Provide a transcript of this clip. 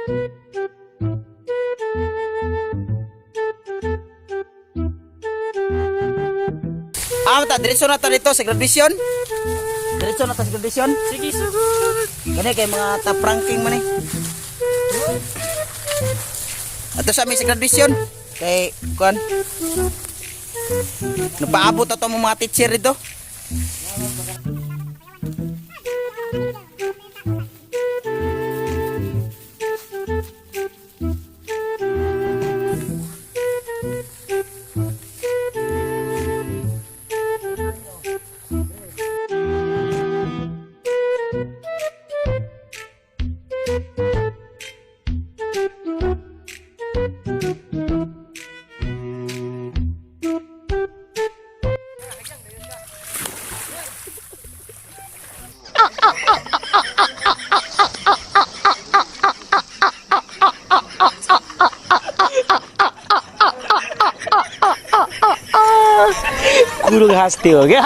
Ah, ta diretso na ta dito sa graduation. Diretso na ta sa graduation. Sige, sugod. Gani kay mga top ranking man eh. Ato sa amin sa graduation kay kuan. Napaabot ato mo mga teacher dito. Guru हंसते हो क्या?